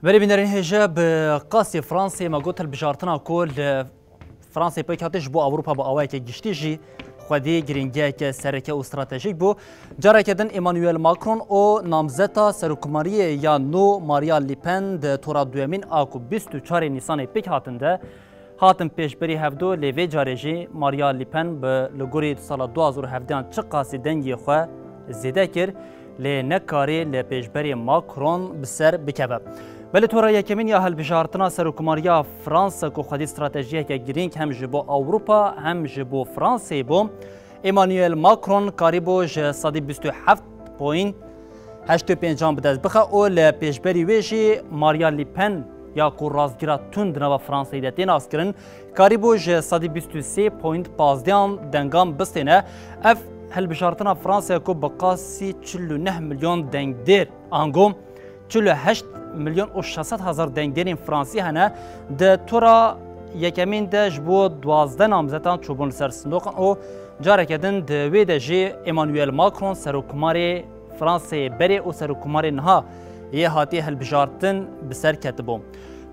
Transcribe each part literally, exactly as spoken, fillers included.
Belê bînerên hêja, bi qasî Fransayê me got hilbijartina ku li Fransayê pêk hatiye ji bo Ewropa bi awayeke giştî jî xwedî girîngiyeke sereke û stratejîk bû. Careke din Emmanuel Macron û namzeta serokkomariyê ya nû Maria Le Pen di tora duyemîn a ku bîst û çarê Nîsanê pêk hatin de hatin pêşberî hevdo, lê vê carê jî Maria Le Pen bi li gorî sala du hazar û hevdehan çiqasî dengê xwe zêde kir, lê nekarî li pêşberî Macron bi ser bikeve. Belê tora yekemîn ya hilbijartina serokkomariya Fransa ku xwedî stratejiyeke girîng hem ji bo Ewropa hem ji bo Fransayê bû, Emmanuel Macron karîbû ji sedî bîst û heft point heştê pêncan bi dest bixe û li pêşberî wê jî Maria Le Pen ya ku rastgira tund di nava Fransayê de tê naskirin, karîbû ji sedî bîst û sê point pazdehan dengan bistêne. Ev hilbijartina Fransayê ku bi qasî çil û neh milyon dengdêr, ango çil û heşt milyon û şeş sed hezar dengdêrên Fransî hene, di tora yekemîn de ji bo duwazdeh namzetan çûbûn li ser sindoqan û careke din di wê de jî Emmanuel Macron serokkomarê Fransayê berê û serokkomarê niha yê hatiye hilbijartin bi ser ketibû.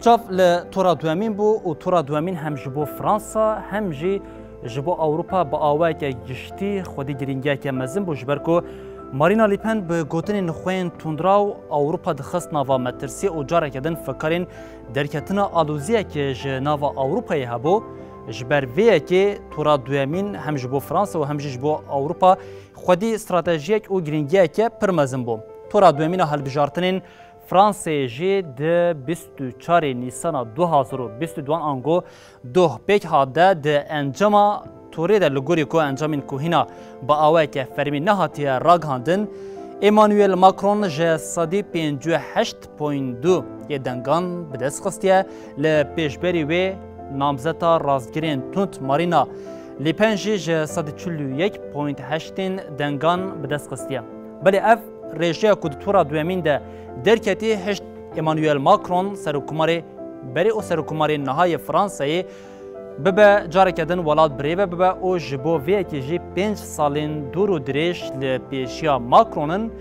Çav li tora duyemîn bû û tora duyemîn hem ji bo Fransa hem jî ji bo Ewropa bi awayeke giştî xwedî girîngiyeke mezin bû, ji ber ku Marina Le Pen bi gotinên xwe yên tundraw Ewropa dixist nava metirsiyê û careke din fikarên derketina aloziyekê ji nava Ewropayê hebû. Ji ber vê yekê tora duyemîn hem ji bo Fransa û hem jî ji bo Ewropa xwedî stratejiyek û girîngiyeke pir mezin bû. Tora duyemîn a hilbijartinên Fransayê jî di bîst û çarê Nîsana du hazar û bîst û duan ango doh pêk hat de di encama torê de li gorî ku encamên ku hîna bi awayeke fermî nehatiye ragihandin, Emmanuel Macron ji sedî pêncî û heşt point du yê dengan bi dest xistiye, li pêşberî wê namzeta rastgirên tund Marina Le Pen jî ji sedî çil û yek point heştên dengan bi dest xistiye. Belê ev rêjeya ku di tora duyemîn de derketî hişt Emmanuel Macron, serokkomarê berê û serokkomarê niha yê Fransayê, bibe careke din welat birêve bibe û ji bo vê yekê jî pênc salên dûr û dirêj li pêşiya Macron in.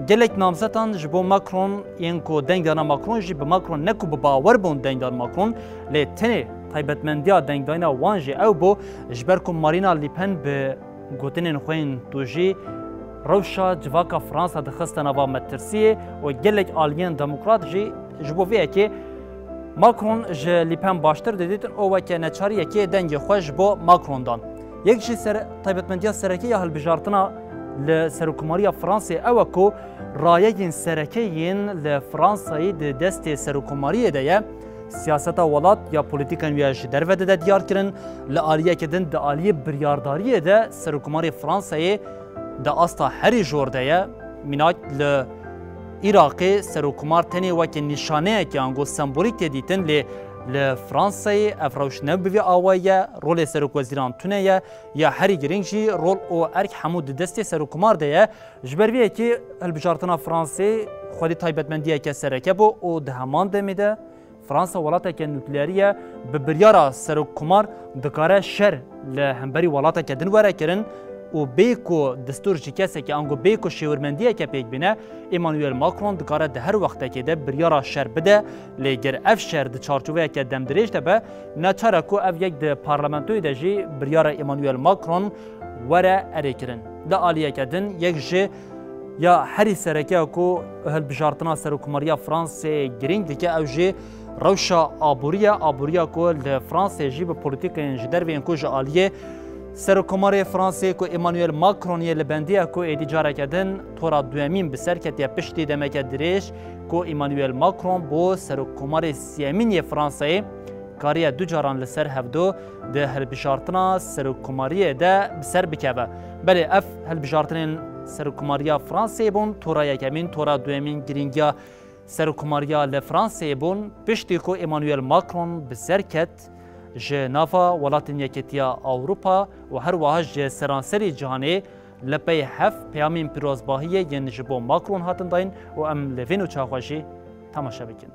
Gelek namzetan ji bo Macron yên ku deng dana Macron jî bi Macron ne ku bi bawer bûn deng dan Macron, lê tenê taybetmendiya dengdayina wan jî ew bû, ji ber ku Marina Le Pen bi gotinên xwe yên tu jî rewşa civaka Fransa dixiste nava metirsiyê û gelek aliyên demokrat jî ji bo vê yekê Macron ji Le Pen baştir didîtin û weke neçariyekê dengê xwe ji bo Macron dan. Yek jî ser, taybetmendiya sereke ya hilbijartina li serokkomariya Fransê ew e ku rayegên sereke yên li Fransayê di destê serokkomariyê de ye. Siyaseta welat ya polîtîkên wî ya ji derve dide diyarkirin. Li aliyeke din di aliyê biryardariyê de serokkomarê Fransayê di asta herî jor de ye. Mînak li Iraqê serokkomar tenê weke nîşaneyekê ango sembolîk tê dîtin, lê li Fransayê ev rewş ne bi vî awayî ye. Rolê serokwezîran tune ye. Ya herî girîng jî rol û erk hemû di destê serokkomar de ye. Ji ber vê yekê hilbijartina Fransê xwedî taybetmendiyeke sereke bû û di heman demê de Fransa welateke nukleerî ye, bi biryara serokkomar dikare şer li hemberî welateke din were kirin û bê ku destûr ji kesekî ango bê ku şêwirmendiyeke pêk bîne, Emmanuel Macron dikare di her wextekê de biryara şer bide, lê ger ev şer di çarçoveyeke demdirêj de be, neçar e ku ev yek di parlamentoyê de jî biryara Emmanuel Macron were erêkirin. Li aliyeke din yek ji ya herî sereke ya ku hilbijartina serokkomariya Fransê girîng dike, ew jî rewşa aborî ye, aboriya ku li Fransê jî bi polîtîkên ji derve yên ku ji aliyê serokkomarê Fransê ku Emmanuel Macron yê li bendê ye ku êdî careke din tora duyemîn bi ser ketiye piştî demeke dirêj ku Emmanuel Macron bû serokkomarê siyemîn yê Fransayê kariye du caran li ser hevdu di hilbijartina serokkomariyê de bi ser bikeve. Belê ev hilbijartinên serokkomariya Fransê bûn, tora yekemîn, tora duyemîn girîngiya serokkomariya li Fransê bûn, piştî ku Emmanuel Macron bi ser ket, ji nava welatên Yekîtiya Ewropa û her wiha ji seranserî cîhanê li pey heft peyamên pîrozbahiyê yên ji bo Macron hatin dayîn û em li vê nûça xwe jî temaşe bikin.